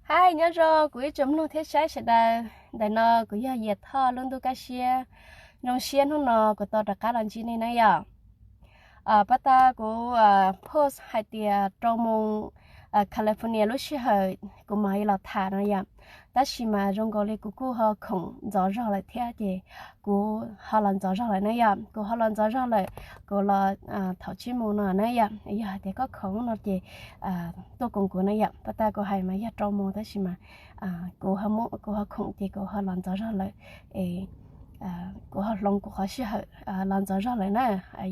Hais nyob zoo kuv ib tsoom mloog thiab saib sawv daws. Ntawm no kuv yog Yias Thoj lub ntuj kaj siab. Zoo siab hnub no kuv tau rov qab los ntsib nej na yom. Pab tab kuv post hais tias rau moos California lub sij hawm kuv mam li los tham no yom. Tab sis mas zoo nkaus li kuv kuj ho khoom ntxov zog lawm thiab ces kuv ho los ntxov zog lawm na yom. Kuv ho los ntxov zog lawm, kuv los thaum tsib moos no na yom. Yog hais tias koj khoom no ces tuaj koom kuv na yom. Pab tab kuv hais mas yog rau moos tab sis mas kuv ho khoom ces kuv ho los ntxov zog lawm es kuv ho hloov kuv qhov sij hawm los ntxov zog lawm na.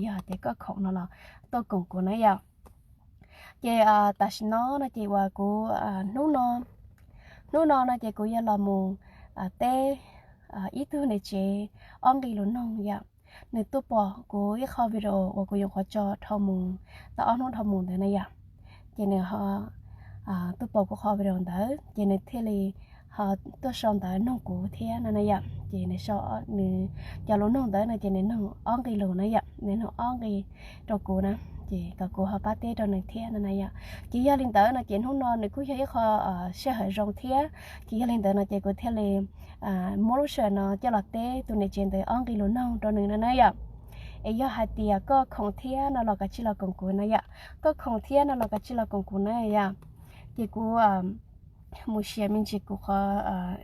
Yog hais tias koj khoom no los tuaj koom kuv na yom. Ces tam sim no no ces uas kuv hnub no, hnub no no ces kuv yog los mus teb ib tug niam tsev ob nqi lus noog yom. Nws tuaj pom kuv ib qho video uas kuv nyuam qhuav tso dhau mus tau ob hnub dhau mus ntawd na yom. Ces nws ho tuaj pom kuv qhov video ntawd ces nws thiaj li ho tuaj sau ntawv noog kuv thiab no na yom. Ces nws sau, nws cov lus noog ntawd no ces nws noog ob nqi lus na yom, nws noog ob nqi rau kuv na. Ces kom kuv ho pab teb rau nws thiab no na yom. Ces yog li ntawd no ces hnub no nws kuj yog ib qho sij hawm zoo thiab. Ces yog li ntawd no ces kuv thiaj li muab lub sij hawm no coj los teb tus niam tsev ntawd ob nqi lus noog rau nws no na yom. Es yog hais tias koj khoom thiab no los kav tsij los koom kuv na yom. Koj khoom thiab no los kav tsij los koom kuv na yom. Ces kuv mus siav me ntsis kuv qhov,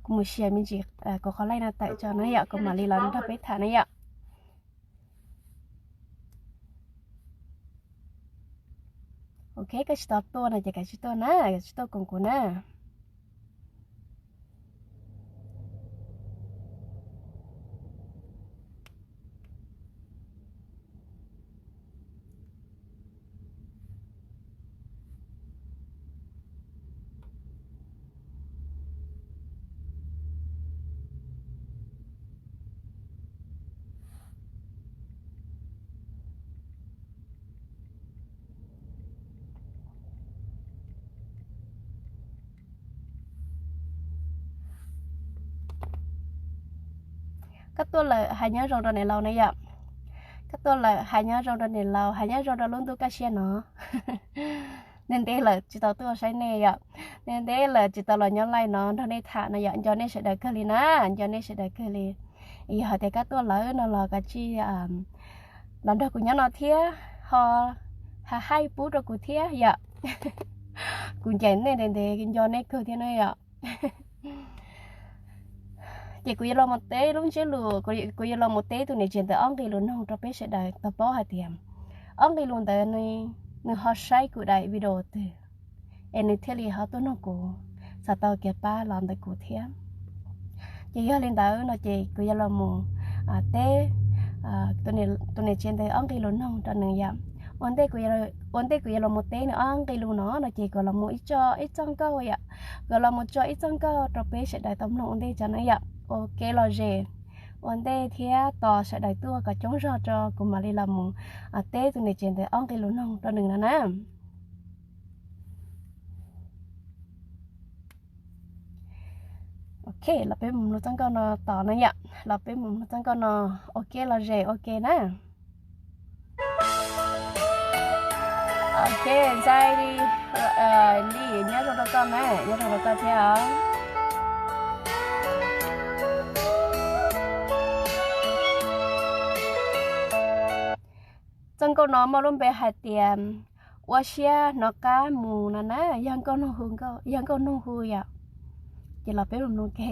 kuv mus siav me ntsis kuv qhov laij no tawm tso na yom, kuv mam li los nrog peb tham na yom. Ok, koj tsis tau tuaj no ces kav tsij tuaj na, kav tsij tuaj koom kuv na. Koj tuaj lawm hais nyob zoo rau niam laus na yom. Koj tuaj lawm hais nyob zoo rau niam laus, hais nyob zoo rau lub ntuj kaj siab no. Ntev ntev lawm tsis tau tuaj saib nej yom. Ntev ntev lawm tsis tau los nyob laij no nrog nej tham no yom, nco nej sawv daws kawg li na, nco nej sawv daws kawg li. Yog hais tias koj tuaj lawm no los kav tsij los nrog kuv nyob no thiab ho ha haij pub rau kuv thiab yom. Kuv ncaim nej ntev ntev nco nej kawg thiab na yom. Ces kuv yuav los mus teb lub ntsiab lus, kuv yuav los mus teb tus niam tsev ntawd ob nqi lus noog rau peb sawv daws tau paub hais tias ob nqi lus ntawd nws ho saib kuv daim video twg es nws thiaj li ho tuaj noog kuv, xav tau kev pab los ntawm kuv thiab. Ces yog li ntawd no ces kuv yuav los mus teb tus niam tsev ntawd ob nqi lus noog rau nws yom. Ua ntej kuv yuav los mus teb nws ob nqi lus no no ces kuv los mus ib tso ib txoj nkauj yom, kuv los mus tso ib txoj nkauj rau peb sawv daws tau mloog ua ntej tso na yom. Ua kev lom zem ua ntej thiab tos sawv daws tuaj kom coob zog tso kuv mam li los mus teb tus niam tsev ntawd ob nqi lus noog rau nws no na. Ok, los peb mus mloog txoj nkauj no tos na yom, los peb mus mloog txoj nkauj no ua kev lom zem ua ke na. Ok, ntxhais Lis, nyob zoo rau koj na, nyob zoo rau koj thiab os. Txoj nkauj no muaj lub npe hais tias ua siab hnov qab mus no na, yog nkauj noog hu, yog nkauj noog hu yom. Ces los peb mus mloog ke.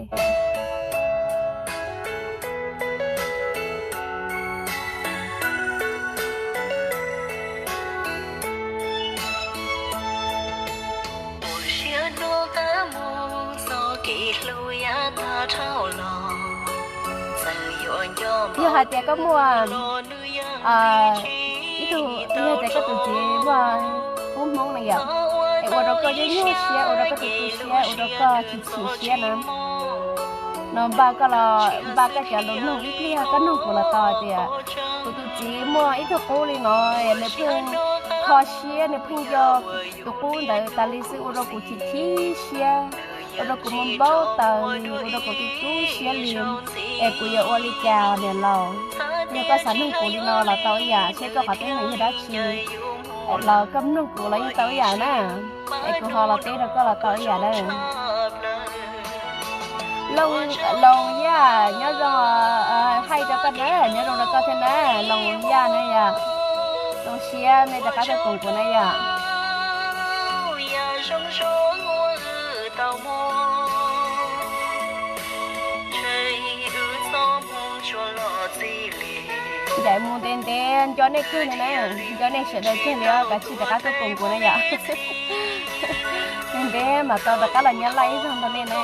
Yog hais tias koj muaj ib tug, yog tias koj tus txiv muaj qub hmoob na yom, es ua rau koj nyuaj nyuaj siab, ua rau koj tu tu siab, ua rau koj chim chim siab na, no npaj koj los npaj koj cov lus noog ib pliag, koj noog kuv los tau tias kuv tus txiv muaj ib tug qub li no, nws pheej kho siab, nws pheej nco tus qub ntawd tas li xwb, ua rau kuv chim chim siab, ua rau kuv mob npaub taws li, ua rau kuv tu tu siab li. Es kuv yuav ua li cas niam laus? Yog koj xav nug kuv li no los tau ib yam, seb koj qhov teeb meem yog dab tsi los koj nug kuv los yeej tau ib yam na. Es kuv ho los teb rau koj los tau ib yam na. Loos Yaj nyob zoo, hais rau koj na, nyob zoo rau koj thiab na, Loos Yaj na yom. Zoo siab nej rov qab tuaj koom kuv na yom. Ncaim mus ntev ntev nco nej kawg li na, nco nej sawv daws kawg li os, kav tsij rov qab tuaj koom kuv na yom. Ntev ntev mam tau rov qab los nyob live ib zaug nrog nej na.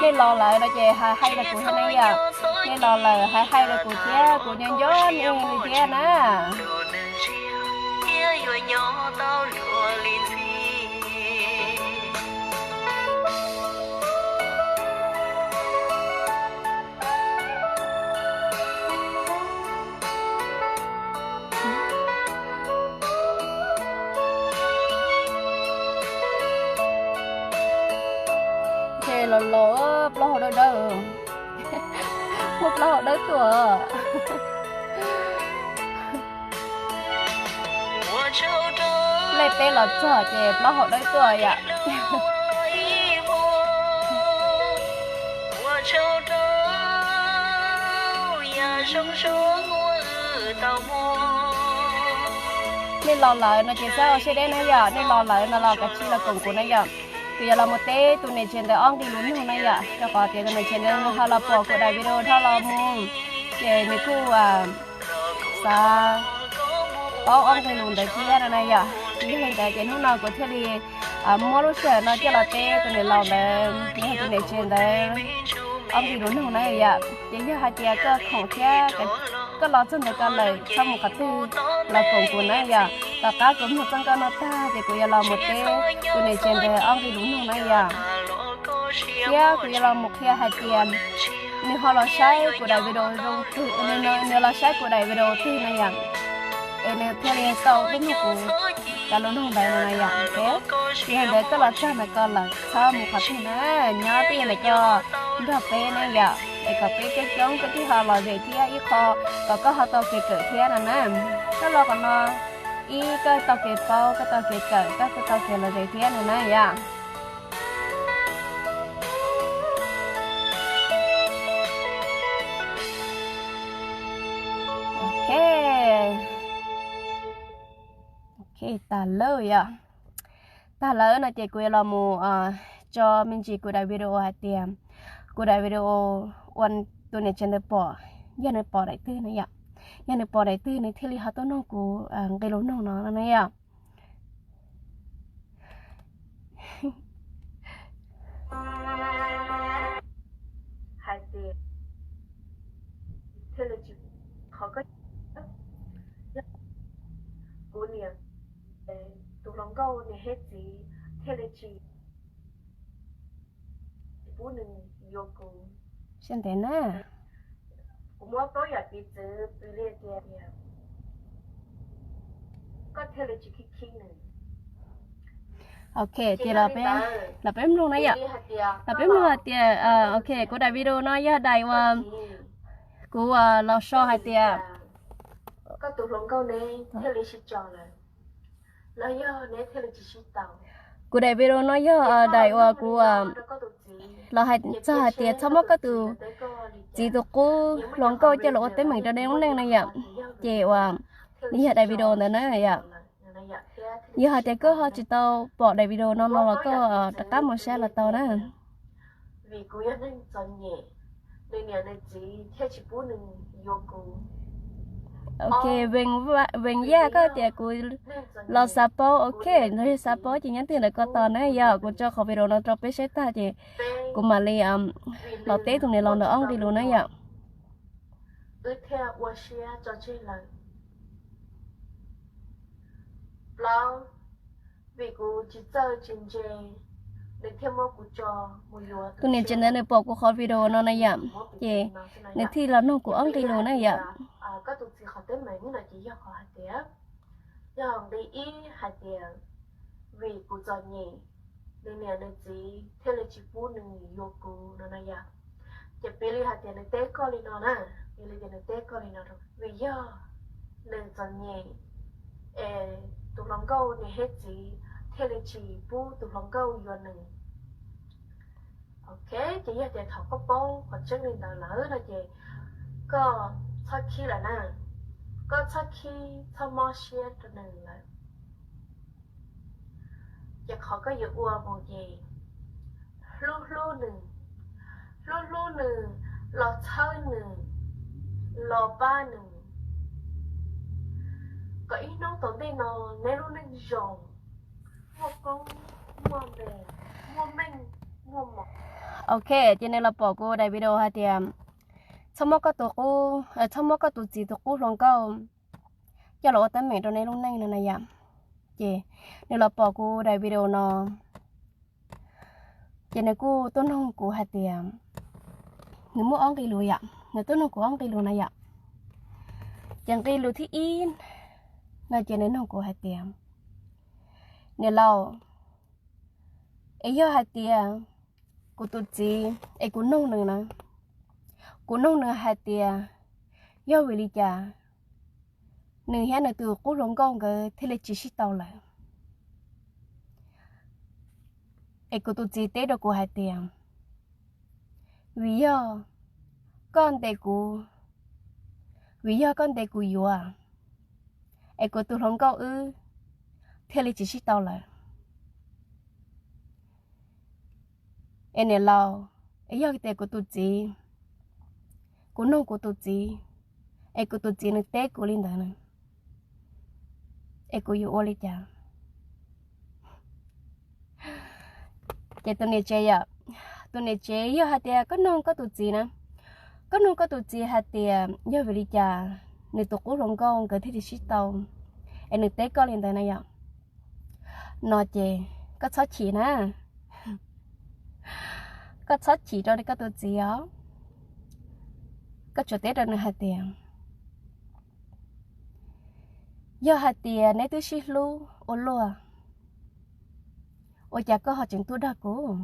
Nej los lawm no ces hais rau kuv thiab na yom. Nej los lawm hais hais rau kuv thiab, kuv nco nco nej li thiab na. Los los plaub hau dawb dawb, muaj plaub hau dawb tuaj. Lej peb los txog ces plaub hau dawb tuaj yom. Nej los lawm no ces txhob ua siab deb na yom, nej los lawm no los kav tsij los koom kuv na yom. Kuv yuav los mus teb tus niam tsev ntawd ob nqe lus nug na yom, rau qhov tias tus niam tsev ntawd nws ho los pom kuv daim video dhau los mus, ces nws kuj xav paub ob nqe lus ntawd thiab no na yom. Ces yog li ntawd ces hnub no kuv thiaj li muab lub sij hawm no coj los teb tus niam laus ntawd, tus niam tsev ntawd ob nqe lus nug na yom. Ces yog hais tias koj khoom thiab koj los txog ntawm ko lawm txhob mus qhov twg, los koom kuv na yom. Tom qab kuv mloog txoj nkauj no tag ces kuv yuav los mus teb tus niam tsev ntawd ob nqe lus nug na yom. Thiab kuv yuav los mus qhia hais tias nws ho los saib kuv daim video zoo twg, nws los saib kuv daim video twg na yom, es nws thiaj li tau tuaj nug kuv cov lus nug ntawd no na yom. Yog li ntawd koj los txog ntawm ko lawm txhob mus qhov twg na, nyob twj ywm ntawm ko nrog peb na yom, es kom peb coob coob peb thiaj ho lom zem thiab ib qho kom koj ho tau kev kawm thiab no na. Koj los qhov no ib koj tau kev paub, koj tau kev kawm, koj kuj tau kev lom zem thiab no na yom. Ok, tag lawm yom. Tag lawm no ces kuv yuav los mus tso me ntsis kuv daim video hais tias kuv daim video ua tus niam tsev ntawd pom, yog nws pom daim twg na yom. Yog nws pom daim twg nws thiaj li ho tuaj nug kuv nqe lus nug no no na yom. Hais tias thiaj li tsis, qhov ko, kuv niam, tus hluas nkauj niam thiab txiv thiaj li tsis pub nws yuav kuv. Siab ntev na. Kuv muab plaub yam piv txwv piv li tias, koj thiaj li tsis khib khib nws. Ok, ces los peb mloog na yom. Los peb mloog hais tias, ok, kuv daim video no yog daim uas kuv los so hais tias, koj tus hluas nkauj ne thiaj li sib tso lawm, los yog ne thiaj li tsis sib tau. Kuv daim video no yog daim uas kuv los hais txog hais tias txhob muab koj tus txiv tus qub hluas nkauj coj los ua teeb meem rau nej lub neej na yom. Ces uas nws yog daim video ntawd na yom. Yog hais tias koj ho tsis tau pom daim video no no los koj rov qab mus saib los tau na. Ok, Vees Yaj koj tias kuv los xav paub, ok, yog xav paub ces nyob twj ywm ntawm ko tos na yom, kuv tso qhov video no rau peb saib tag ces kuv mam li los teb tus niam laus ntawd ob nqe lus na yom. Plaub, vim kuv tsis txawj tsis ntse, Tus niam tsev ntawd nws pom kuv qhov video no na yom, ces nws thiaj los nug kuv ob nqe lus na yom. Koj tus txiv qhov teeb meem no ces yog qhov hais tias, yog nqe ib hais tias, vim kuv txom nyem, nws niam nws txiv thiaj li tsis pub nws yuav kuv no na yom. Ces piv li hais tias nws teb koj li no na, piv li tias nws teb koj li no, vim yog nws txom nyem es tus hluas nkauj niam thiab txiv thiaj li tsis pub tus hluas nkauj yuav nws. Ok, ces yog tias thaum koj paub qhov tseeb li ntawd lawm no ces koj txhob khib lawm na, koj txhob khib txhob mob siab rau nws lawm. Ces qhov koj yuav ua mus ces hlub hlub nws, hlub hlub nws, los txhawb nws, los pab nws, kom ib hnub tom ntej no neb lub neej zoo, muaj koob muaj npe, muaj meej muaj mom. Ok, ces nws los pom kuv daim video hais tias txhob muab koj tus qub, txhob muab koj tus txiv tus qub hluas nkauj coj los ua teeb meem rau neb lub neej no na yom. Ces nws los pom kuv daim video no, ces nws kuj tuaj nug kuv hais tias, nws muaj ob nqe lus yom, nws tuaj nug kuv ob nqe lus na yom. Ces nqe lus thib ib no ces nws nug kuv hais tias, niam laus, es yog hais tias kuv tus txiv es kuv nug nws na, kuv nug nws hais tias yog vim li cas nws thiab nws tus qub hluas nkauj nkawd thiaj li tsis sib tau lawm. Es kuv tus txiv teb rau kuv hais tias, vim yog koj ntes kuv, vim yog koj ntes kuv yuav, es kuv tus hluas nkauj wb thiaj li tsis sib tau lawm. Es niam laus, es yog tias kuv tus txiv, kuv nug kuv tus txiv, es kuv tus txiv nws teb kuv li ntawd na, es kuv yuav ua li cas? Ces tus niam tsev yom, tus niam tsev yog hais tias koj nug koj tus txiv na, koj nug koj tus txiv hais tias yog vim li cas nws tus qub hluas nkauj nkawd thiaj li sib tau, es nws teb koj li ntawd na yom, no ces koj txhob chim na, koj txhob chim rau koj tus txiv os. Koj tsuas teb rau nws hais tias, yog hais tias neb twb sib hlub ua luaj, ua cas koj ho tseem tuaj dag kuv?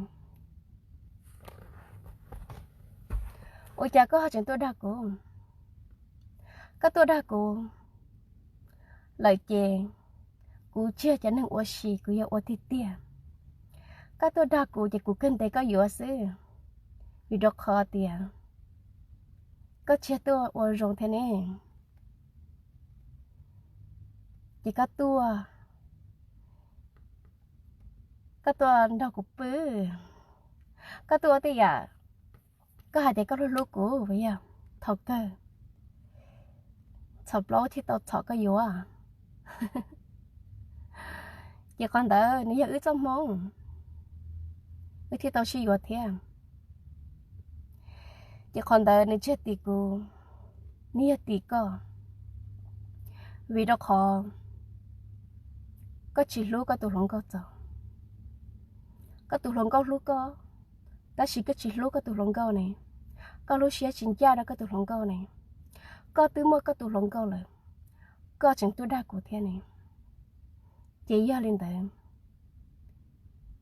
Ua cas koj ho tseem tuaj dag kuv? Koj tuaj dag kuv lawm ces kuv tsis yog cov neeg ua si, kuv yog ua tiag tiag. Koj tuaj dag kuv ces kuv kawg ntes koj yuav xwb, vim rau qhov tias koj tsis yog tuaj ua zoo thiab ne. Ces koj tuaj, koj tuaj nrog kuv pw, koj tuaj ua tej yam, koj hais tias koj hlub hlub kuv, yog thaum kawg txhom plaub thiaj tau txhom koj yuav. Ces qhov ntawd nws yog wb txoj hmoo, wb thiaj tau sib yuav thiab. Ces qhov ntawd nws tsis yog tim kuv, nws yog tim koj, vim rau qhov koj tsis hlub koj tus hluas nkauj txaus. Koj tus hluas nkauj hlub koj, tab sis koj tsis hlub koj tus hluas nkauj ne, koj lub siab tsis ncaj rau koj tus hluas nkauj ne, koj twb muaj koj tus hluas nkauj lawm, koj tseem tuaj dag kuv thiab ne. Ces yog li ntawd,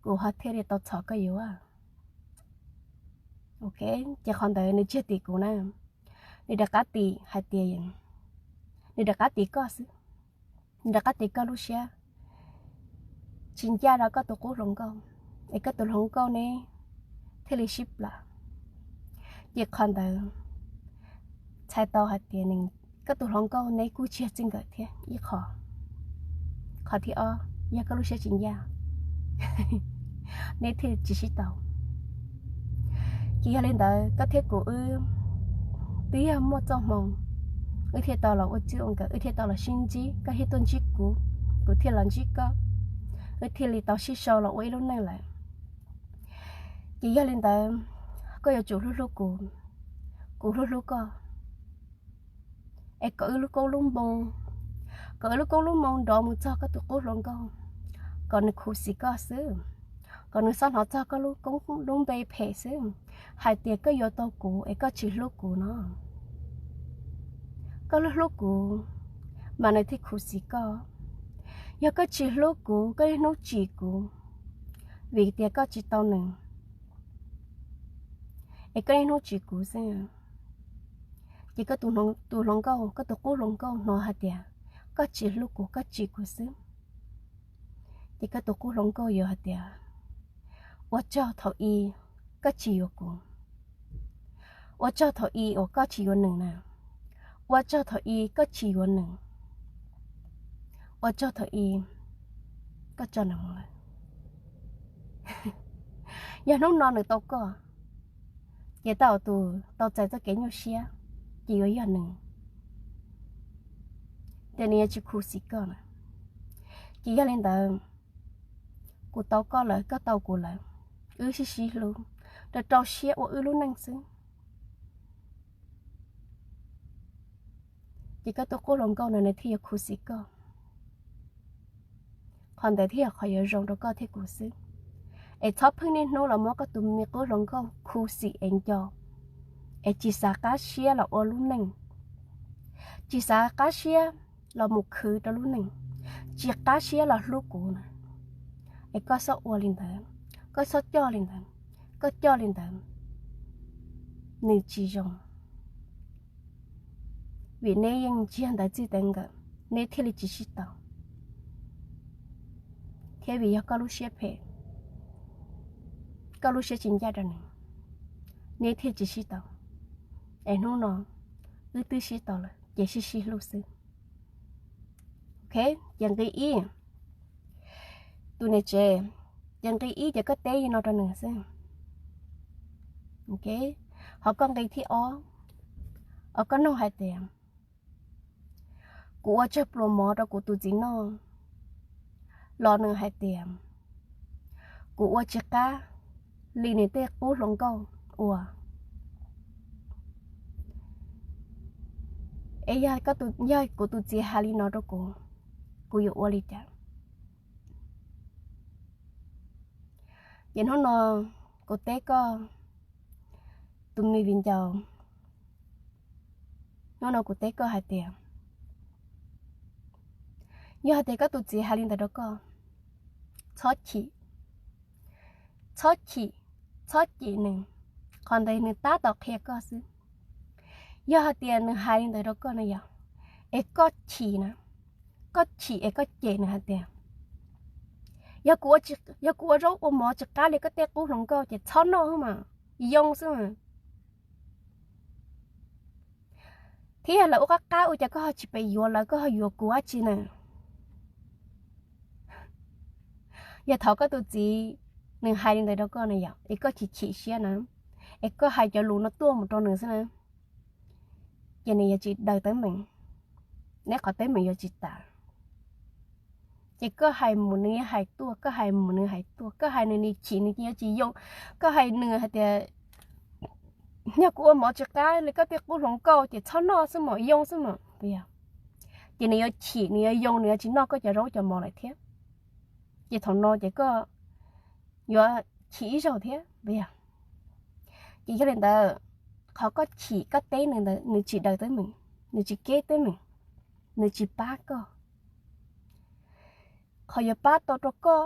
kuv ho thiaj li tau txhom koj yuav. Ok, ces qhov ntawd nws tsis yog tim kuv na, nws rov qab tim hais tias, nws rov qab tim koj xwb, nws rov qab tim koj lub siab tsis ncaj rau koj tus qub hluas nkauj, es koj tus hluas nkauj neb thiaj li sib plam. Ces qhov ntawd txhais tau hais tias koj tus hluas nkauj neb kuj tsis yog txij nkawm thiab ib qho. Qhov thib ob yog koj lub siab tsis ncaj, neb thiaj tsis sib tau. Ces yog li ntawd koj thiab kuv wb twb yog muaj txoj hmoo, wb thiaj tau los ua txij ua nkawm, wb thiaj tau los sib ntsib, koj thiaj tuaj ntsib kuv, kuv thiaj los ntsib koj, wb thiaj li tau sib sau los ua ib lub neej lawm. Ces yog li ntawd, koj yuav tsum hlub hlub kuv, kuv hlub hlub koj, es kom wb lub koob lub moo, kom wb lub koob lub moo nrov mus txog koj tus qub hluas nkauj, kom nws khuv xim koj xwb, kom nws txhob hnov txog koj lub koob lub npe phem xwb, hais tias koj yuav tau kuv es koj tsis hlub kuv no. Koj hlub hlub kuv, mas nws thiaj khuv xim koj. Yog koj tsis hlub kuv, koj niaj hnub tsim kuv, vim tias koj tsis tau nws, es koj niaj hnub tsim kuv xwb, ces koj tus hluas nkauj, koj tus qub hluas nkauj hnov hais tias koj tsis hlub kuv, koj tsim kuv xwb, ces koj tus qub hluas nkauj yuav hais tias, ua tsaug thaum i koj tsis yuav kuv, ua tsaug thaum i uas koj tsis yuav nws na, ua tsaug thaum i koj tsis yuav nws, ua tsaug thaum i koj tso nws mus lawm. Yog hnub no nws tau koj, ces tau tus tau txais txoj kev nyuaj siab, ces yuav yog nws, ces nws yuav tsis khuv xim koj na. Ces yog li ntawd, kuv tau koj lawm, koj tau kuv lawm, wb sib sib hlub, rau rau siab ua wb lub neej xwb. Ces koj tus qub hluas nkauj no nws thiaj yuav khuv xim koj. Qhov ntawd thiaj yog qhov yuav zoo rau koj thiab kuv xwb. Es txhob pheej niaj hnub los muab koj tus me qub hluas nkauj khuv xim es nco, es tsis xav qab siab los ua lub neej, tsis xav qab siab los mus khwv rau lub neej, tsis qab siab los hlub kuv na. Es koj txhob ua li ntawd, koj txhob coj li ntawd, koj coj li ntawd nws tsis zoo. Vim neb yeej tsis yog ntawv txij ntawv nkawm, neb thiaj li tsis sib tau. Thiab vim yog koj lub siab phem, koj lub siab tsis ncaj rau nws, neb thiaj tsis sib tau. Es hnub no wb twb sib tau lawm ces sib sib hlub xwb. Ok, ces nqi ib, tus niam tsev, ces nqi ib ces koj teb li no rau nws xwb. Ok, ho koj nqi thib ob, os koj nug hais tias, kuv ua tsawg pluas mov rau kuv tus txiv noj los nws hais tias, kuv ua tsis qab li nws tej qub hluas nkauj ua. Es yog, yog kuv tus txiv hais li no rau kuv, kuv yuav ua li cas? Ces hnub no kuv teb koj, tus me viv ncaus, hnub no kuv teb koj hais tias, yog hais tias koj tus txiv hais li ntawd rau koj, txhob chim, txhob chim, txhob cem nws. Qhov ntawd nws tab tom qhia koj xwb. Yog hais tias nws hais li ntawd rau koj na yog, es koj chim na, koj chim es koj cem nws hais tias, yog kuv ua zaub ua mov tsis qab li koj tej qub hluas nkauj ces txhob noj xwb mas, yoo xwb mas. Thiab yog lawv ua qab qab ua cas koj ho tsis pes yuav lawv, koj ho yuav kuv dab tsi na? Yog thaum koj tus txiv nws hais li ntawd rau koj na yom, es koj chim chim siab na, es koj hais cov lus no tuaj mus rau nws xwb na, ces nws yuav tsis daws teeb meem, neb qhov teeb meem yuav tsis tas. Ces koj hais mus nws hais tuaj, koj hais mus nws hais tuaj, koj hais nws nws chim nws yuav tsis yoo, koj hais nws hais tias, yog kuv ua mov tsis qab li koj tej qub hluas nkauj ces txhob noj xwb mas, yoo xwb mas, puas yog? Ces nws yuav chim, nws yuav yoo, nws yuav tsis noj koj cov zaub cov mov lawm thiab. Ces thaum no ces koj yuav chim ib zaug thiab, puas yog? Ces yog li ntawd, qhov koj chim koj teb nws ntawd nws tsis daws teeb meem, nws tsis keb teeb meem, nws tsis pab koj. Qhov yuav pab tau rau koj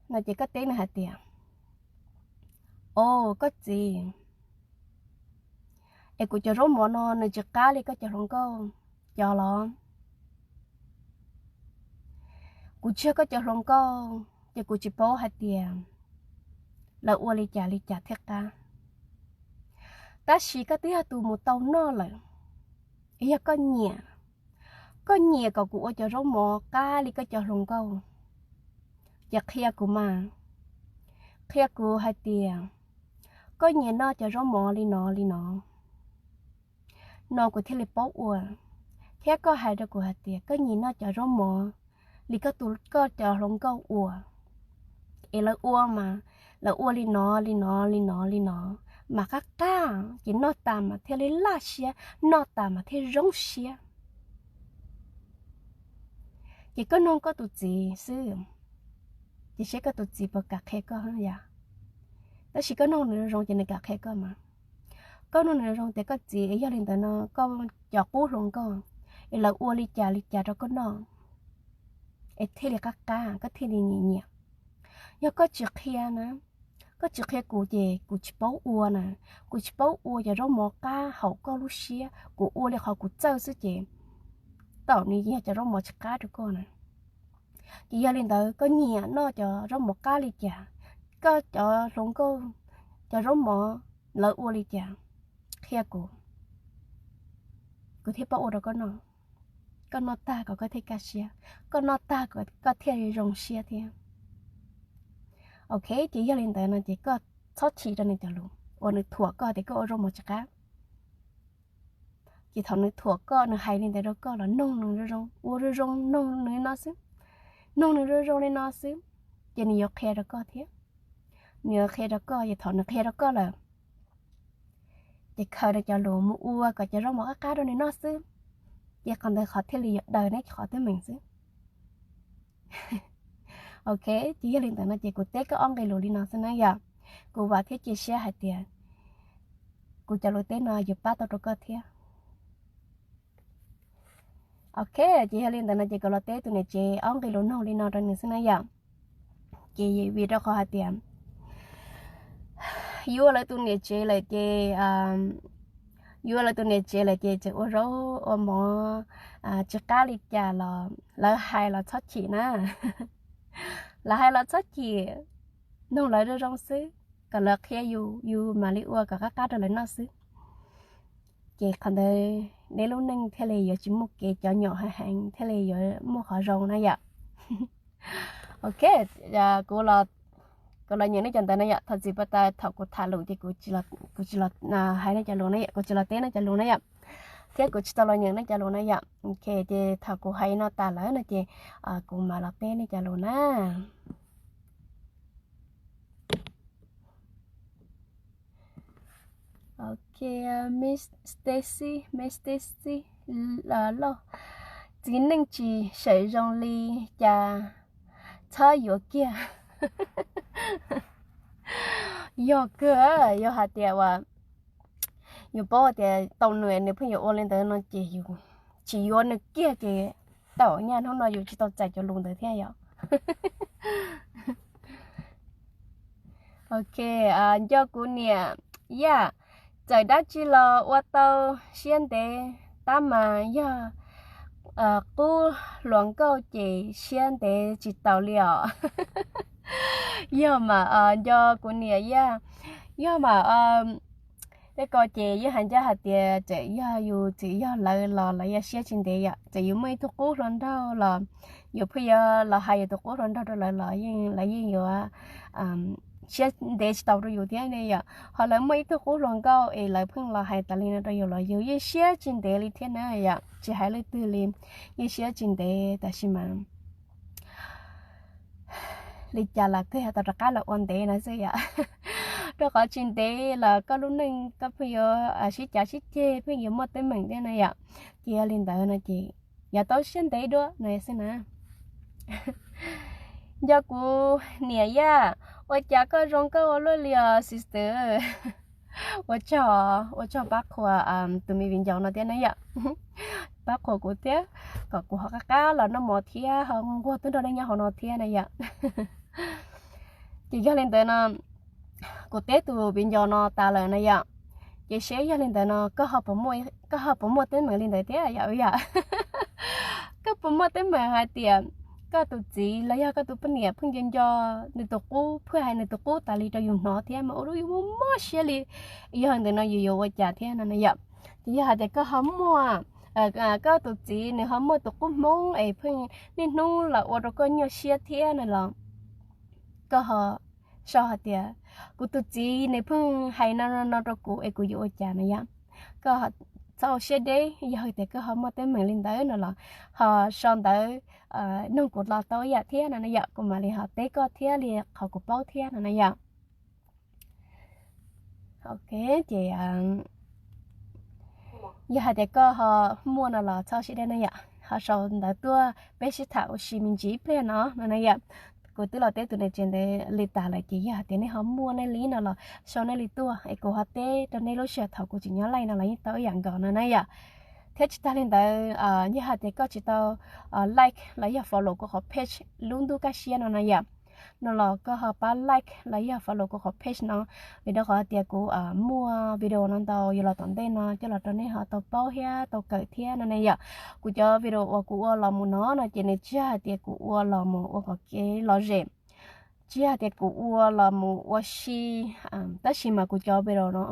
no ces koj teb nws hais tias, o, koj txiv, es kuv cov zaub mov no nws tsis qab li koj cov hluas nkauj cov los? Kuv tsis yog koj cov hluas nkauj ces kuv tsis paub hais tias lawv ua li cas li cas thiaj qab. Tab sis koj twb yog tus mus tau noj lawm, yog koj nyiam, koj nyiam kom kuv ua cov zaub mov qab li koj cov hluas nkauj, ces qhia kuv mas, qhia kuv hais tias koj nyiam noj cov zaub mov li no li no, no kuv thiaj li paub ua. Thiab koj hais rau kuv hais tias koj nyiam noj cov zaub mov li koj tus, koj cov hluas nkauj ua, es lawv ua mas lawv ua li no li no li no li no, mas qab qab ces noj tas mas thiaj li laj siab, noj tas mas thiaj zoo siab. Ces koj nug koj tus txiv xwb, ces seb koj tus txiv puas kam qhia koj yom. Tab sis koj nug nws zoo ces nws kam qhia koj mas. Koj nug nws zoo tias koj txiv, es yog li ntawd no koj cov qub hluas nkauj es lawv ua li cas li cas rau koj noj es thiaj li qab qab, koj thiaj li nyiam nyiam. Yog koj tsis qhia na, koj tsis qhia kuv ces kuv tsis paub ua na, kuv tsis paub ua cov zaub mov qab haum koj lub siab, kuv ua li qhov kuv txawj xwb ces tam sim no yog cov zaub mov tsis qab rau koj na. Ces yog li ntawd koj nyiam noj cov zaub mov qab li cas, koj cov hluas nkauj cov zaub mov lawv ua li cas, qhia kuv, kuv thiaj paub ua rau koj noj. Koj noj tag kom koj thiaj kaj siab, koj noj tag kom koj thiaj zoo siab thiab. Ok, ces yog li ntawd no ces koj txhob chim rau nws cov lus uas nws thuam koj tias koj ua zaub mov tsis qab. Ces thaum nws thuam koj, nws hais li ntawd rau koj los noog nws zoo zoo, ua zoo zoo noog nws li no xwb, noog nws zoo zoo li no xwb, ces nws yuav qhia rau koj thiab. Nws yuav qhia rau koj, ces thaum nws qhia rau koj lawm, ces khaws nws cov lus mus ua kom cov zaub mov qab qab rau nws noj xwb, ces qhov ntawd qhov thiaj li yuav daws neb qhov teeb meem xwb. Ok, ces yog li ntawd no ces kuv teb koj ob nqe lus li no xwb na yom. Kuv vam thiab cia siab hais tias kuv cov lus teb no yuav pab tau rau koj thiab. Ok, ces yog li ntawd no ces kuv los teb tus niam tsev ob nqe lus noog li no rau nws xwb na yom. Ces vim rau qhov hais tias yuav ua lawv tus niam tsev lawm ces, yuav ua lawv tus niam tsev lawm ces tseem ua zaub ua mov tsis qab li cas los lawv hais los txhob chim na. Lawv hais los txhob chim, noog lawv zoo zoo xwb, kom lawv qhia yus, yus mam li ua kom qab qab rau lawv noj xwb. Ces qhov ntawd neb lub neej thiaj li yuav tsis muaj kev cov nyom heev heev, thiaj li yuav muaj qhov zoo na yom. Ok, kuv los nyeem nej cov ntawd na yom. Thov txim pub tas thaum kuv tham lus ces kuv tsis los hais nej cov lus na yom, kuv tsis los teb nej cov lus na yom, thiab kuv tsis tau los nyeem nej cov lus na yom. Ok, ces thaum kuv hais no tas lawm no ces kuv mam los teb nej cov lus na. Ok, Miss Stacy, Miss Stacy Lauj, txiv neej tsis sawm zoo li cas txhob yuav kiag. Yog kawg, yog hais tias uas yus paub tias tau nws, nws pheej yuav ua li ntawd no ces yus tsis yuav nws kiag ces tau nyaj hnub no yus tsis tau txais cov lus ntawd thiab yom. Ok, nco kuv niam Yaj, txawm dab tsi los ua tau siab ntev, tab mas yog qub hluas nkauj ces siab ntev tsis taus li os. Yog mas nco kuv niam Yaj, yog mas tej ko ces yeej hais ncaj hais tias txawm yog yus txawm yog lawv los lawv yog siab tsis ntev yom. Txawm yus muaj ib tug qub hluas nraug los yus pheej yuav los hais yus tus qub hluas nraug rau lawv los yeej, lawv yeej yuav siab ntev tsis taus rau yus thiab ne yom. Ho lawv muaj ib tug qub hluas nkauj es lawv pheej los hais tas li no rau yus los yus yeej siab tsis ntev li thiab na yom. Tsis hais leej twg li, yeej siab tsis ntev, tab sis mas li cas los kawg tau rov qab los ua ntev no xwb yom. Rau qhov tsis ntev los koj lub neej koj pheej yuav sib cav sib ceg, pheej yuav muaj teeb meem thiab na yom. Ces yog li ntawd no ces yuav tau siab ntev dua no xwb na. Nco kuv niam Yaj, ua cas koj zoo nkauj ua luaj li os sister. Ua tsaug, ua tsaug pab qhuas tus me viv ncaus no thiab na yom. Pab qhuas kuv thiab, kom kuv ho qab qab los noj mov thiab ho nquag tuaj nrog nej nyob hauv no thiab na yom. Ces yog li ntawd no, kuv teb tus viv ncaus no tas lawm na yom. Ces seb yog li ntawd no koj ho puas muaj teeb meem li ntawd thiab yom, yom? Koj puas muaj teeb meem hais tias koj tus txiv los yog koj tus poj niam pheej nco nco nws tus qub, pheej hais nws tus qub tas li rau yus hnov thiab mas ua rau yus mob mob siab li? Yog li ntawd no yus yuav ua cas thiab no na yom? Ces yog hais tias koj ho muaj, koj tus txiv nws ho muaj tus qub Hmoob es pheej niaj hnub los ua rau koj nyuaj siab thiab no los koj ho sau hais tias kuv tus txiv nws pheej hais no no no rau kuv es kuv yuav ua cas na yom? Koj txhob ua siab deb, yog hais tias koj ho muaj teeb meem li ntawd no los ho sau ntawv nug kuv los tau ib yam thiab no na yom, kuv mam li ho teb koj thiab li qhov kuv paub thiab no na yom. Ok, ces yog hais tias koj ho muaj no los txhob siab deb na yom, ho sau ntawv tuaj peb sib tham ua si me ntsis ib pliag no no na yom. Kuv twb los teb tus niam tsev ntawd li tas lawm ces yog hais tias nej ho muaj nej li no los sau nej li tuaj es kuv ho teb rau nej lub sij hawm thaum kuv tseem nyob live no los yeej tau ib yam nkaus no na yom. Thiab tsis tas li ntawd, yog hais tias koj tsis tau like los yog follow kuv qhov page lub ntuj kaj siab no na yom, no los koj ho pab like los yog follow kuv qhov page no, vim rau qhov tias kuv muaj video no ntau yuav los tom ntej no coj los rau nej ho tau paub thiab tau kawm thiab no ne yom. Kuv cov video uas kuv ua los mus no no ces nws tsis yog hais tias kuv ua los mus ua kom kev lom zem, tsis yog hais tias kuv ua los mus ua si, tab sis mas kuv cov video no,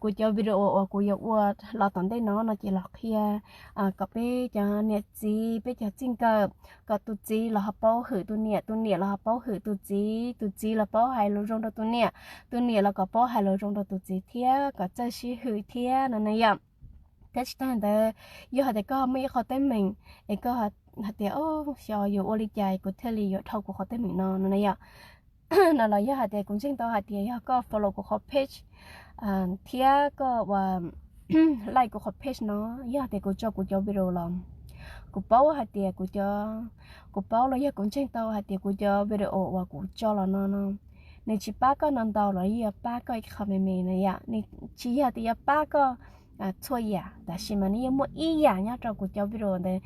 kuv cov video uas kuv yuav ua los tom ntej no no ces los qhia kom peb cov niam txiv, peb cov txij nkawm, kom tus txiv los ho paub hwm tus niam, tus niam los ho paub hwm tus txiv, tus txiv los paub hais lus zoo rau tus niam, tus niam los kom paub hais lus zoo rau tus txiv thiab kom txawj sib hwm thiab no na yom. Thiab tsis tas li ntawd, yog hais tias koj muaj ib qho teeb meem es koj hais tias, xyov yuav ua li cas kuv thiaj li yuav dhau kuv qhov teeb meem no no na yom, no los yog hais tias kuv ntseeg tau hais tias yog koj follow kuv qhov page thiab koj ua like kuv qhov page no, yog hais tias kuv tso kuv cov video los, kuv paub hais tias kuv cov, kuv paub los yog kuv ntseeg tau hais tias kuv cov video uas kuv tso los no no, nws tsis pab koj no ntau los yeej yuav pab koj ib qho me me na yom. Nws tsis yog tias yuav pab koj txhua yam, tab sis mas nws yeej muaj ib yam nyob rau kuv cov video ntawd,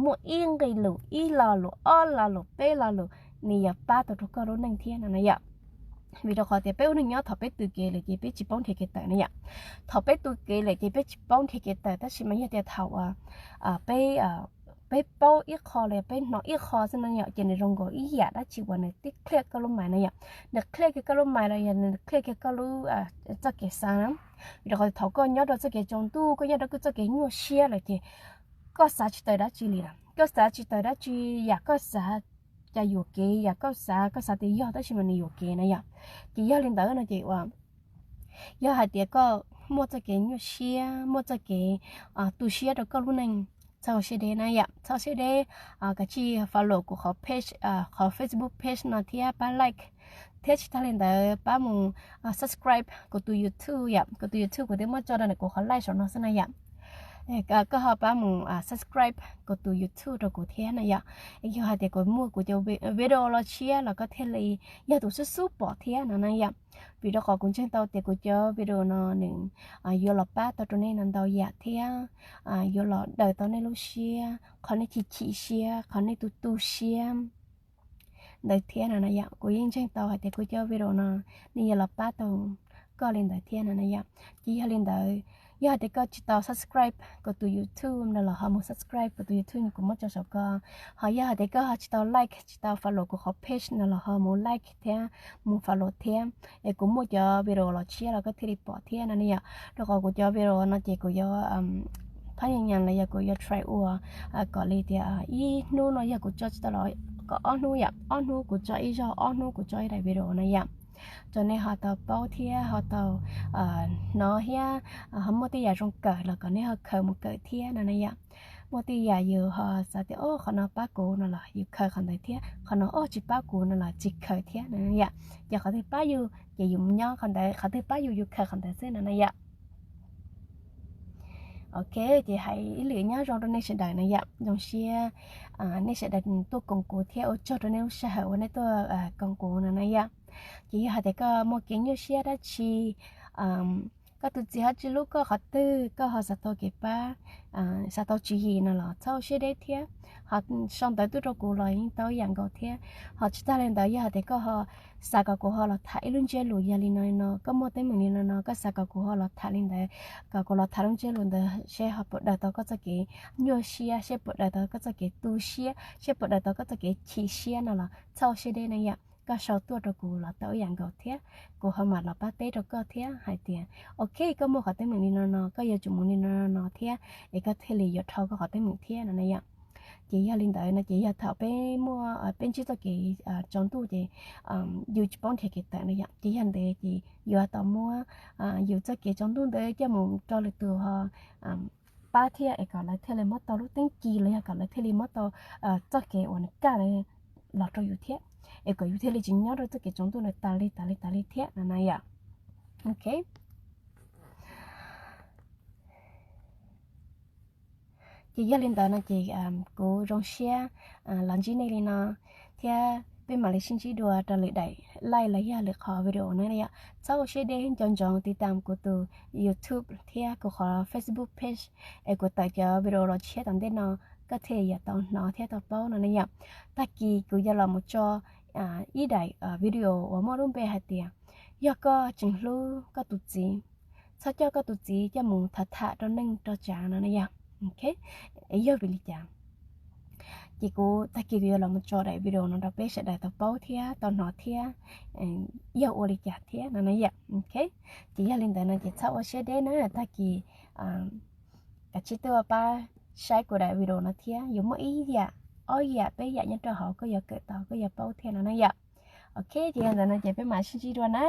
muaj ib nqe lus, ib lo lus, ob lo lus, peb lo lus, nws yuav pab tau rau koj lub neej thiab no na yom. Vim rau qhov tias peb ua neeg nyob thaum peb tu kev lawm ces peb tsis paub nrhiav kev tawm na yom. Thaum peb tu kev lawm ces peb tsis paub nrhiav kev tawm, tab sis mas yog tias thaum uas peb, peb paub ib qho los peb hnov ib qho xwb no yom, ces nws zoo nkaus ib yam dab tsi uas nws tib clear koj lub mind na yom. Nws clear kiag koj lub mind los yog nws clear kiag koj lub txoj kev xav na. Vim rau qhov thaum koj nyob rau txoj kev tsaus ntuj, koj nyob rau koj txoj kev nyuaj siab lawm ces koj xav tsis tawm dab tsi li lawm, koj xav tsis tawm dab tsi, yam koj xav cas yuam kev, yam koj xav, koj xav tias yog tab sis mas nws yuam kev na yom. Ces yog li ntawd no ces uas yog hais tias koj muaj txoj kev nyuaj siab, muaj txoj kev tu siab rau koj lub neej, txhob siab deb na yom, txhob siab deb, kav tsij follow kuv qhov page, qhov Facebook page no thiab pab like, thiab tsis tas li ntawd pab mus subscribe kuv tus YouTube yom, kuv tus YouTube kuv twb muab tso rau ntawm kuv qhov live saum no xwb na yom. Koj ho pab mus subscribe kuv tus YouTube rau kuv thiab na yom. Yog hais tias kuv muaj kuv cov video los tshiab los koj thiaj li yog tus xub xub pom thiab no na yom. Vim rau qhov kuv ntseeg tau tias kuv cov video no nws yuav los pab tau rau nej no ntau yam thiab yuav los daws tau nej lub siab, qhov nej chim chim siab, qhov nej tu tu siab ntawd thiab no na yom. Kuv yeej ntseeg tau hais tias kuv cov video no nws yuav los pab tau koj li ntawd thiab no na yom. Ces yog li ntawd, yog hais tias koj tsis tau subscribe kuv tus YouTube no los ho mus subscribe kuv tus YouTube kuv muab tso saum ko. Ho yog hais tias koj ho tsis tau like, tsis tau follow kuv qhov page no los ho mus like thiab mus follow thiab, es kuv muaj cov video los tshiab los koj thiaj li pom thiab no ne yom. Rau qhov kuv cov video no ces kuv yuav phab nyas nyas los yog kuv yuav try ua kom li tias ib hnub no yog kuv tso tsis tau los kom ob hnub yom, ob hnub kuv tso ib zaug, ob hnub kuv tso ib daim video na yom. Rau nej ho tau paub thiab ho tau hnov thiab ho muaj tej yam zoo kawm los kom nej ho khaws mus kawm thiab no na yom. Muaj tej yam yus ho xav tias o qhov no pab kuv no los yus khaws qhov ntawd thiab, qhov no o tsis pab kuv no los tsis khaws thiab no yom. Ces qhov twg pab yus ces yus nyob qhov ntawd, qhov twg pab yus yus khaws qhov ntawd xwb no na yom. Ok, ces hais ib lwm nyob zoo rau nej sawv daws na yom, zoo siab nej sawv daws tuaj koom kuv thiab ua tsaug rau nej lub sij hawm uas nej tuaj koom kuv no na yom. Ces yog hais tias koj muaj kev nyuaj siab dab tsi, koj tus txiv ho tsis hlub koj qhov twg, koj ho xav tau kev pab, xav tau tswv yim no los txhob siab deb thiab. Ho sau ntawv tuaj rau kuv los yeej tau ib yam nkaus thiab. Ho tsis tas li ntawd yog hais tias koj ho xav kom kuv ho los tham ib lub ntsiab lus yog li no li no, koj muaj teeb meem li no no, koj xav kom kuv ho los tham li ntawd, kom kuv los tham lub ntsiab lus ntawd seb ho puas daws tau koj txoj kev nyuaj siab, seb puas daws tau koj txoj kev tu siab, seb puas daws tau koj txoj kev chim siab no los txhob siab deb na yom. Koj sau tuaj rau kuv los tau ib yam nkaus thiab, kuv ho mam los pab teb rau koj thiab hais tias ok, koj muaj qhov teeb meem li no no, koj yuav tsum mus li no no thiab es koj thiaj li yuav dhau koj qhov teeb meem thiab no na yom. Ces yog li ntawd no ces yog thaum peb muaj, peb ntsib txoj kev tsaus ntuj ces yus tsis paub nrhiav kev tawm no yom. Ces yog ntawd ces yuav tau muab yus txoj kev tsaus ntuj ntawd coj mus rau lwm tus ho pab thiab es kom lawv thiaj li muab tau lub teeb ci los yog kom lawv thiaj li muab tau txoj kev uas nws kaj los rau yus thiab, es kom yus thiaj li tsis nyob rau txoj kev tsaus ntuj ntawd tas li tas li tas li thiab no na yom. Ok. Ces yog li ntawd no ces kuv zoo siab los ntsib nej li no thiab. peb mam li sib ntsib dua rau lwm daim live los yog lwm qhov video na yom. Txhob ua siab deb, nco ntsoov tiv tam kuv tus YouTube thiab kuv qhov Facebook page es kuv tawm cov video los tshiab tom ntej no koj thiaj yuav tau hnov thiab tau paub no na yom. Tag kis kuv yuav los mus tso ib daim video uas muaj lub npe hais tias yog koj tseem hlub koj tus txiv, txhob coj koj tus txiv coj mus tham tham rau neej rau tsav no na yom. Yog vim li cas? Ces kuv tag kis kuv yuav los mus tso daim video no rau peb sawv daws tau paub thiab tau hnov thiab yog ua li cas thiab no na yom. Ces yog li ntawd no ces txhob ua siab deb na, tag kis kav tsij tuaj pab saib kuv daim video no thiab, yuav muaj ib yam, ob yam, peb yam nyob rau hauv koj yuav kawm tau koj yuav paub thiab no na yom. Ok, ces yog ntawd no ces peb mam sib ntsib dua na.